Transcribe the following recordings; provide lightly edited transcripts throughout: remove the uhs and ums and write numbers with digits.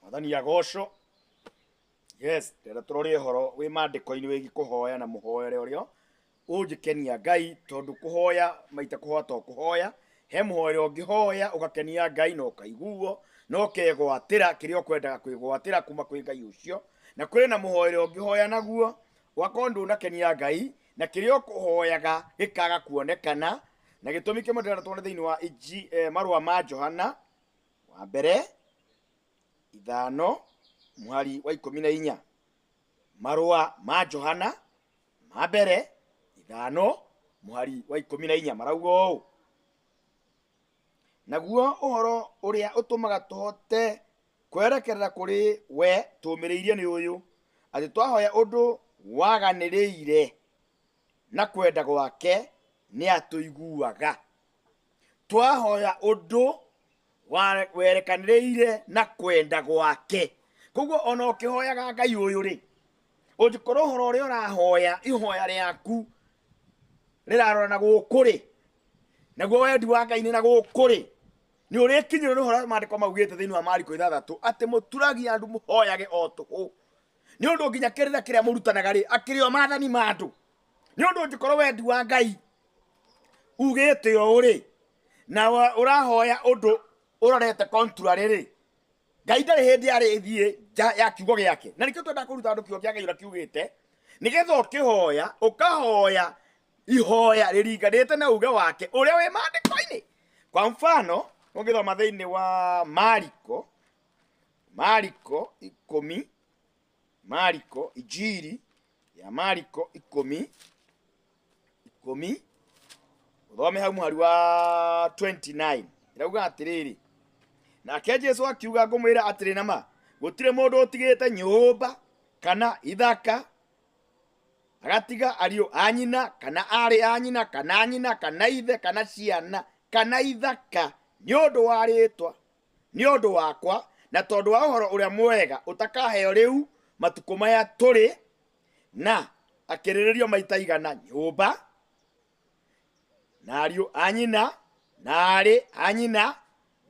Mwathani agocwo. Yes, ndĩrenda tũrore ũhoro wĩ maandĩko-inĩ wĩgiĩ kũhoya na mũhoere ũrĩa ũngĩkenia Ngai, tondũ kũhoya maita kũhoya to kũhoya. He mũhoere ũngĩhoya ũgakenia Ngai na ũkaiguo na ũkegwatĩra kĩrĩa ũkwendaga kwĩgwatĩra kuma kwĩ Ngai ũcio, na kwĩ na mũhoere ũngĩhoya naguo ũgakorwo ndũnakenia Ngai na kĩrĩa ũkũhoyaga gĩkaga kuonekana. Na gĩtũmi kĩmwe ndĩrenda tuone thĩinĩ wa marũa ma Johana wa mbere 5 mũhari wa 14. Marũa ma Johana ma mbere 5 mũhari wa 14 marauga ũũ: naguo ũhoro ũrĩa ũtũmaga tũhote kwerekerera kũrĩ we tũũmĩrĩirie nĩ ũyũ, atĩ twahoya ũndũ waganĩrĩire na kwenda gwake nĩatũiguaga. Twahoya ũndũ werekanĩrĩire na kwenda gwake. Koguo ona ũkĩhoyaga Ngai ũyũ rĩ, ũngĩkorwo ũhoro ũrĩa ũrahoya, ihoya rĩaku rĩrarora na gũkũ rĩ, naguo wendi wa Ngai nĩ na gũkũ rĩ, nĩ ũrĩkinyĩrwo nĩ ũhoro maandĩko maugĩte thĩinĩ wa Mariko 6 atĩ mũturagia andũ mũhoyage o tũhũ, nĩ ũndũ nginya kĩrĩra kĩrĩa mũrutanaga rĩ, akĩrĩ o maathani ma andũ. Nĩ ũndũ ũngĩkorwo wendi wa Ngai ugĩte ũũ rĩ, na ũrahoya ũndũ ũrorete contrary rĩ, Ngai ndarĩ hĩndĩ arĩ ĩthiĩ nja ya kiugo gĩake. Na nĩkĩo twendaga kũruta andũ kiugo kĩa Ngai ũrĩa kiugĩte, nĩgetha ũkĩhoya ũkahoya ihoya rĩringanĩte na uge wake ũrĩa wĩ maandĩko-inĩ. Kwa mfano ũngĩthoma thĩinĩ wa Mariko, Mariko 10, Mariko, Injiri ya Mariko 10, 10, ũthome hau mũhari wa 29, ĩrauga atĩrĩrĩ: nake Jesu akiuga, ngũmwĩra atĩrĩ na ma, gũtirĩ mũndũ ũtigĩte nyũmba kana ithaka, agatiga ariũ a nyina kana aarĩ a nyina kana nyina kana ithe kana ciana kana ithaka nĩ ũndũ wa rĩĩtwa, nĩ ũndũ wakwa, na tondũ wa ũhoro ũrĩa mwega ũtakaheo rĩu matukũ maya tũrĩ, na akĩrĩrĩrio maita igana nyũmba na ariũ a nyina na aarĩ a nyina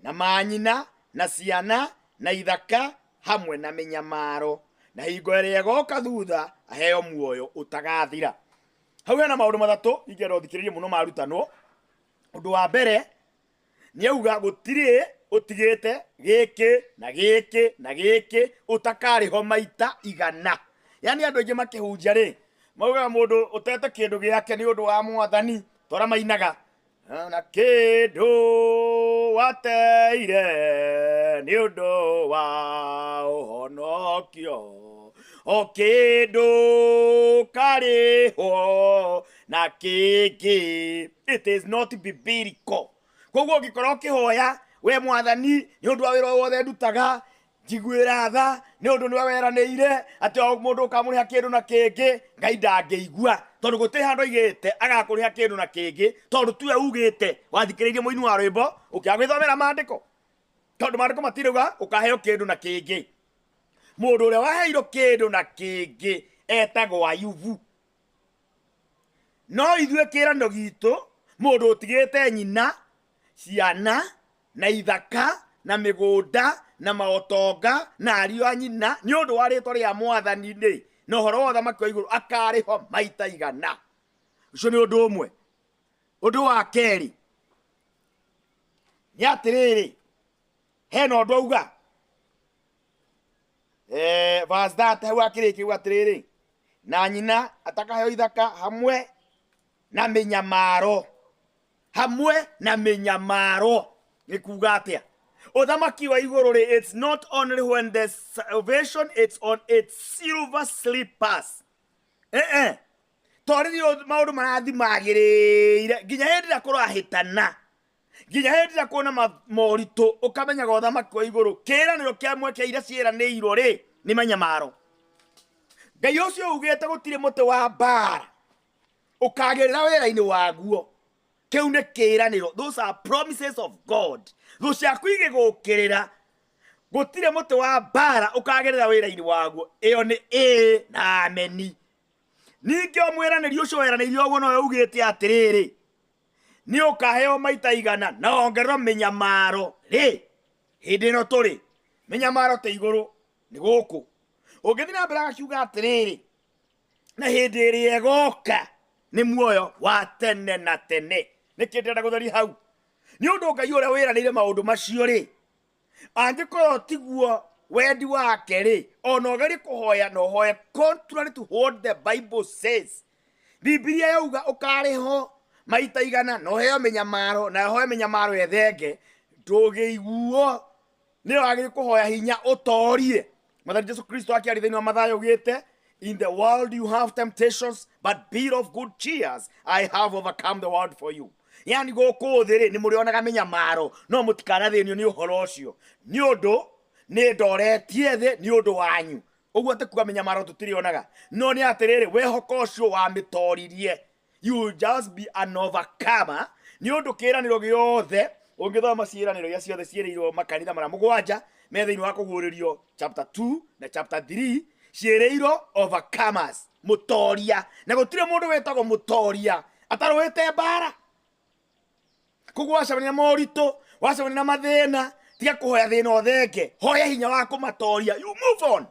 na manyina na ciana na ithaka hamwe na mĩnyamaro, na hingo ĩrĩa ĩgoka thutha aheo muoyo ũtagathira. Hau hena maũndũ matatũ ingĩenda ũthikĩrĩrie mũno marutanwo. Ũndũ wa mbere nĩauga gũtirĩ ũtigĩte gĩkĩ na gĩkĩ na gĩkĩ ũtakarĩho maita igana. Yaani andũ aingĩ makĩhunjia rĩ, maugaga mũndũ ũtete kĩndũ gĩake nĩ ũndũ wa Mwathani, tora mainaga na kĩndũ wateire nĩ ũndũ wa ũhonokio, o kĩndũ karĩhwo na kĩngĩ. It is not biblical. Koguo ũngĩkorwo ũkĩhoya we Mwathani nĩ ũndũ wa wĩra wothe ndutaga, njiguĩra tha nĩ ũndũ nĩwe weranĩire atĩ o mũndũ ũkamũrĩha kĩndũ na kĩngĩ, Ngai ndangĩigua, tondũ gũtirĩ handũ aigĩte agakũrĩha kĩndũ na kĩngĩ, tondũ tiwe ugĩte. Wathikĩrĩirie mũini wa rwĩmbo ũkĩaga gwĩthomera maandĩko, tondũ maandĩko matirauga ũkaheo kĩndũ na kĩngĩ. Mũndũ ũrĩa waheirwo kĩndũ na kĩngĩ etagwo Ayubu. No ithuĩ kĩĩranĩro gitũ, mũndũ ũtigĩte nyina, ciana, na ithaka, na mĩgũnda, na maũtonga, na ariũ a nyina, nĩ ũndũ wa rĩĩtwa rĩa Mwathani rĩ, na ũhoro wa ũthamaki wa igũrũ, akarĩhwo maita igana. Ũcio nĩ ũndũ ũmwe. Ũndũ wa kerĩ nĩ atĩrĩrĩ, hena ũndũ auga verse 30 hau akĩrĩkia auga atĩrĩrĩ, na nyina atakaheo ithaka hamwe na mĩnyamaro, hamwe na mĩnyamaro. Nĩ kuga atĩa? Ũthamaki wa igũrũ rĩ, it's not only when the salvation, it's on its silver slippers. To rĩrĩa maũndũ marathiĩ magĩrĩire, nginya hĩndĩ ĩrĩa kũrahĩtana, nginya hĩndĩ ĩrĩa kuona moritũ, ũkamenyaga ũthamaki wa igũrũ kĩĩranĩro kĩa mweke iria ciĩranĩirwo rĩ, nĩ manyamaro. Ngai ũcio ugĩte gũtirĩ mũtĩ wa mbara ũkagĩrĩra wĩra-inĩ waguo, kĩu nĩ kĩĩranĩro. Those are promises of God. Thũ ciaku igĩgũkĩrĩra, gũtirĩ mũtĩ wa mbara ũkagĩrĩra wĩra-inĩ waguo, ĩyo nĩ ĩĩ na ameni. Ningĩ o mwĩranĩri ũcio weranĩire ũguo nowe ugĩte atĩrĩrĩ, nĩ ũkaheo maita igana na ongererwo mĩnyamaro rĩ, hĩndĩ ĩno tũrĩ. Mĩnyamaro te igũrũ nĩ gũkũ. Ũngĩthiĩ na mbere agakiuga atĩrĩrĩ, na hĩndĩ ĩrĩa ĩgoka nĩ muoyo wa tene na tene. Nĩkĩ ndĩrenda gũtheria hau? Nĩ ũndũ Ngai ũrĩa wĩranĩire maũndũ macio rĩ, angĩkorwo tiguo wendi wake rĩ, ona ũgerie kũhoya na ũhoye contrary to what the Bible says. Bibilia yauga ũkarĩho maita igana na ũheo mĩnyamaro na ũhoe mĩnyamaro ĩthenge, ndũngĩiguo. Nĩ wagĩrĩirwo kũhoya hinya ũtorie. Mwathani Jesu Kristo akĩaria thĩinĩ wa Mathayo augĩte, in the world you have temptations, but be of good cheers, I have overcome the world for you. Yani gũkũ thĩ rĩ, nĩ mũrĩonaga mĩnyamaro, no mũtikanathĩnio nĩ ũhoro ũcio, nĩ ũndũ nĩ ndoretie thĩ nĩ ũndũ wanyu. Ũguo ti kuga mĩnyamaro tũtirĩonaga, no nĩ atĩrĩrĩ, wehoka ũcio wamĩtoririe. You will just be an overcomer. Nĩ ũndũ kĩĩranĩro gĩothe, ũngĩthoma ciĩranĩro iria ciothe ciĩrĩirwo makanitha marĩa mũgwanja me thĩinĩ wa kũguũrĩrio chapter 2 na chapter 3, ciĩrĩirwo overcomers, mũtoria. Na gũtirĩ mũndũ wĩtagwo mũtoria atarũĩte mbara. Koguo wacemania na moritũ, wacemania na mathĩna, tiga kũhoya thĩna ũthenge, hoya hinya wa kũmatoria. You move on.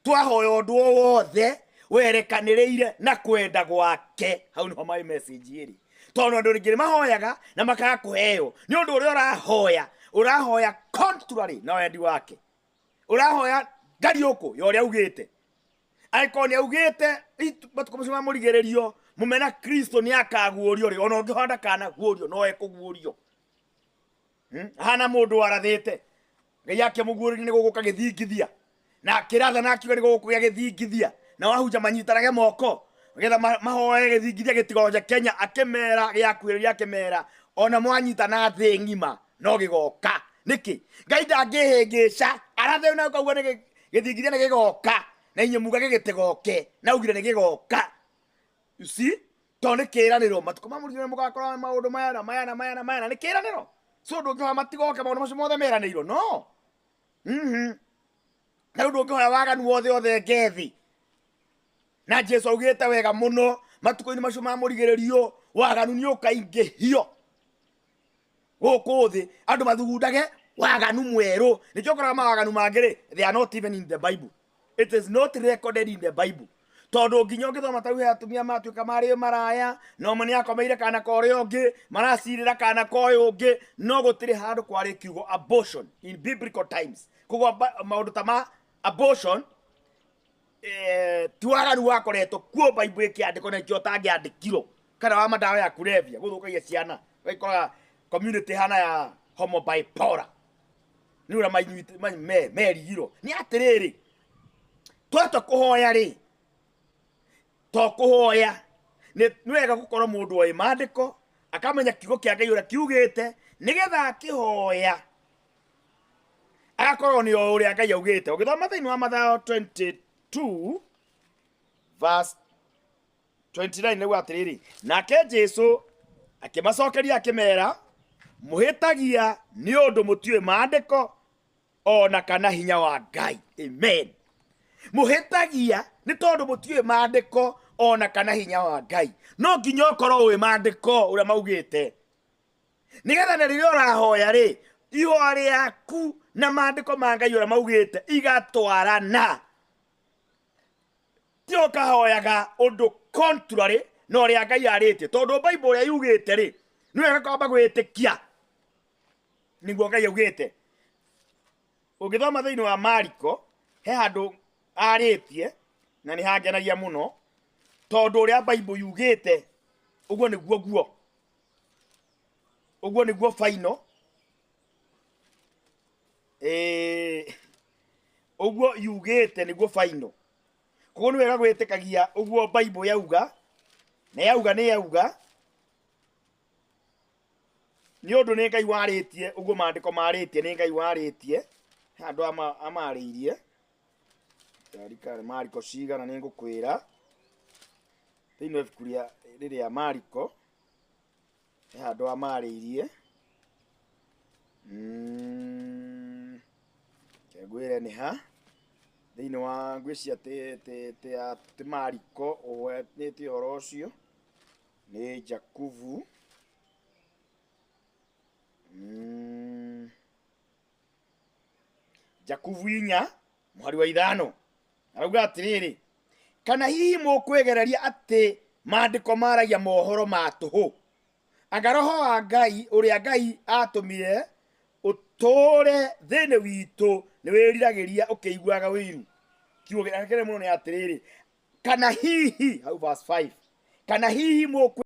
Twahoya ũndũ o wothe werekanĩrĩire na kwenda gwake. Hau nĩho my message ĩrĩ. Tondũ andũ aingĩ nĩmahoyaga na makaga kũheo. Nĩ ũndũ ũrĩa ũrahoya, ũrahoya contrary na wendi wake. Ũrahoya ngariũkũ ya ũrĩa augĩte. Angĩkorwo nĩ augĩte matukũ macio ma mũrigĩrĩrio mũmena Kristo nĩ akaguũrio rĩ, ona ũngĩhoya ndakanaguũrio, no ekũguũrio. Hana mũndũ warathĩte Ngai akĩmũguũrĩria nĩ gũgũka gĩthingithia, na akĩratha na akiuga nĩ gũgũkũgĩa gĩthingithia, na wahunja manyitanage moko nĩgetha mahoe gĩthingithia gĩtigonje Kenya, akĩmera gĩakuhĩrĩria, akĩmera ona mwanyitana thĩ ng'ima no gĩgoka. Nĩkĩ? Ngai ndangĩhĩngĩca, arathe na ũkauga nĩ gĩthingithia nĩ gĩgoka, na inyuĩ muga gĩgĩtigoke, na augire nĩ gĩgoka. You see? Tondũ nĩ kĩĩranĩro, matukũ ma mũrigĩrĩrio mũgakora maũndũ maya na maya na maya na maya, na nĩ kĩĩranĩro. So ndũngĩhoya matigoke maũndũ macio mothe meranĩirwo, no. Na rĩu ndũngĩhoya waganu wothe ũthenge thĩ. Na Jesu augĩte wega mũno, matukũ-inĩ macio ma mũrigĩrĩrio waganu nĩ ũkaingĩhio gũkũ thĩ, andũ mathugundage waganu mwerũ. Nĩkĩo ũkoraga mawaganu mangĩ rĩ, they are not even in the Bible. It is not recorded in the Bible. Tondũ nginya ũngĩthoma ta rĩu he atumia matuĩka marĩ maraya, na ũmwe nĩ akomeire kana ka ũrĩa ũngĩ, maracirĩra kana ka ũyũ ũngĩ, no gũtirĩ handũ kwarĩ kiugo abortion in biblical times. Koguo maũndũ ta ma abortion, ti waganu wakoretwo kuo Bible ĩkĩandĩkwo, na ikĩo ũtangĩandĩkirwo, kana wa madawa ya kulevya gũthũkagia ciana, ũgagĩkora community hana ya homo bipolar nĩ ũrĩa merigirwo. Nĩ atĩrĩrĩ, twatua kũhoya rĩ, to kũhoya nĩ wega gũkorwo mũndũ oĩ maandĩko, akamenya kiugo kĩa Ngai ũrĩa kiugĩte, nĩgetha akĩhoya agakorwo nĩ oĩ ũrĩa Ngai augĩte. Ũgĩthoma thĩinĩ wa Mathayo 22 verse 29 nĩguo atĩrĩrĩ, nake Jesu akĩmacokeria akĩmera, mũhĩtagia nĩ ũndũ mũtiũĩ maandĩko ona kana hinya wa Ngai. Amen. Mũhĩtagia nĩ tondũ mũtiũĩ maandĩko ona kana hinya wa Ngai. No nginya ũkorwo ũĩ maandĩko ũrĩa maugĩte, nĩgetha na rĩrĩa ũrahoya rĩ, ihoya rĩaku na maandĩko ma Ngai ũrĩa maugĩte igatwarana. Ti ũkahoyaga ũndũ contrary na ũrĩa Ngai arĩtie, tondũ Bible ũrĩa yugĩte rĩ, nĩ wega kwamba gwĩtĩkia nĩguo Ngai augĩte. Ũngĩthoma thĩinĩ wa Mariko, he handũ arĩtie na nĩ hangenagia mũno, tondũ ũrĩa Bible yugĩte ũguo nĩguo guo, ũguo nĩguo final. Ũguo yugĩte nĩguo final. Koguo nĩ wega gwĩtĩkagia ũguo Bible yauga, na yauga nĩ yauga, nĩ ũndũ nĩ Ngai warĩtie, ũguo maandĩko marĩtie nĩ Ngai warĩtie. He handũ amarĩirie. Ndarikana Mariko cigana nĩ ngũkwĩra. Thĩinĩ wa ibuku rĩrĩa Mariko, he handũ amarĩirie. Reke ngwĩre nĩ ha. Thĩinĩ wa ngwĩciria ti Mariko ũgwetete ũhoro ũcio, nĩ Jakubu. Jakubu 4 mũhari wa 5 arauga atĩrĩrĩ, kana hihi mũkwĩgereria atĩ maandĩko maragia mohoro ma tũhũ? Anga roho wa Ngai ũrĩa Ngai atũmire ũtũũre thĩinĩ witũ nĩ wĩriragĩria ũkĩiguaga ũiru? Kiugo kĩrĩa kĩnene mũno nĩ atĩrĩrĩ, kana hihi hau verse 5, kana hihi mũkwĩ